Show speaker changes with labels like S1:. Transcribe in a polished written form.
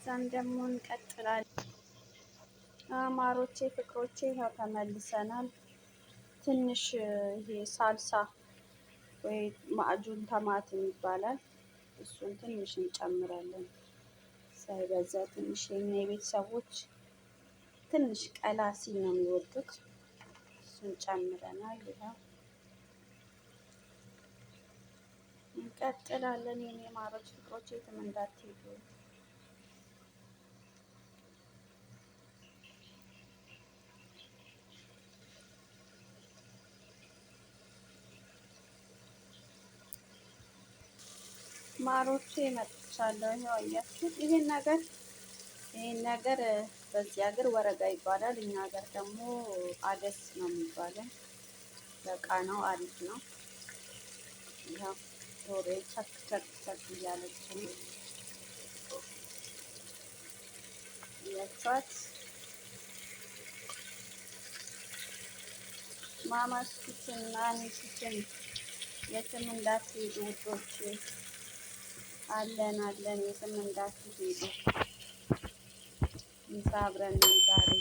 S1: እዛም ደግሞ እንቀጥላለን። ማሮቼ ፍቅሮቼ ይኸው ተመልሰናል። ትንሽ ይሄ ሳልሳ ወይ معجون طماطم ይባላል። እሱን ትንሽ እንጨምራለን፣ ሳይበዛ ትንሽ። የኛ የቤተሰቦች ትንሽ ቀላ ሲል ነው የሚወዱት። እሱን ጨምረናል። ይኸው እንቀጥላለን። የኔ ማሮች ፍቅሮች የትም እንዳትሄዱ። ማሮቼ መጥቻለሁ። ይኸው አያችሁት። ይሄን ነገር በዚህ ሀገር ወረጋ ይባላል። እኛ ሀገር ደግሞ አደስ ነው የሚባለው። በቃ ነው፣ አሪፍ ነው። ይኸው ዶሮ ቸክ ቸክ ቸክ እያለች ነው እያችኋት። Mama's Kitchen፣ Mami Kitchen፣ የትም እንዳትሄዱ ውዶች፣ አለን አለን፣ የትም እንዳትሄዱ። ምሳ አብረን ዛሬ።